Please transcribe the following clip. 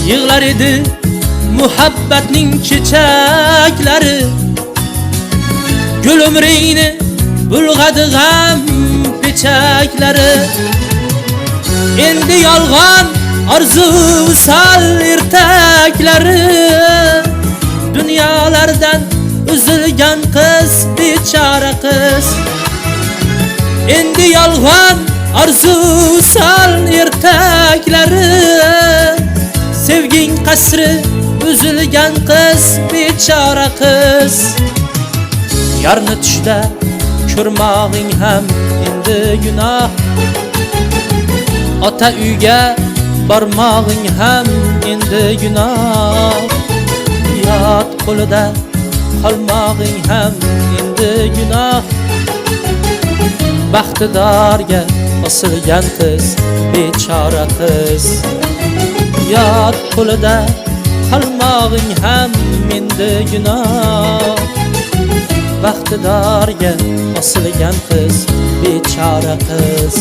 Yig'lar edi muhabbatning chechaklari. Gul umringni bulg'adi g'am pechaklari. Endi yolg'on orzu sal ertaklari. Dunyolardan uzilgan qiz, bechora qiz. Endi yolg'on orzu sal ertaklari. Sevging qasri uzilgan qiz, bechora qiz. Yarni tushda ko'rmog'ing ham endi gunoh. Ota uyga bormog'ing ham endi gunoh. Yot qo'lida qolmog'ing ham endi gunoh. Baxtidorga osilgan qiz, bechora qiz. Yot qo'lida qolmog'ing ham endi gunoh. Baxtidorga osilgan qiz, bechora qiz.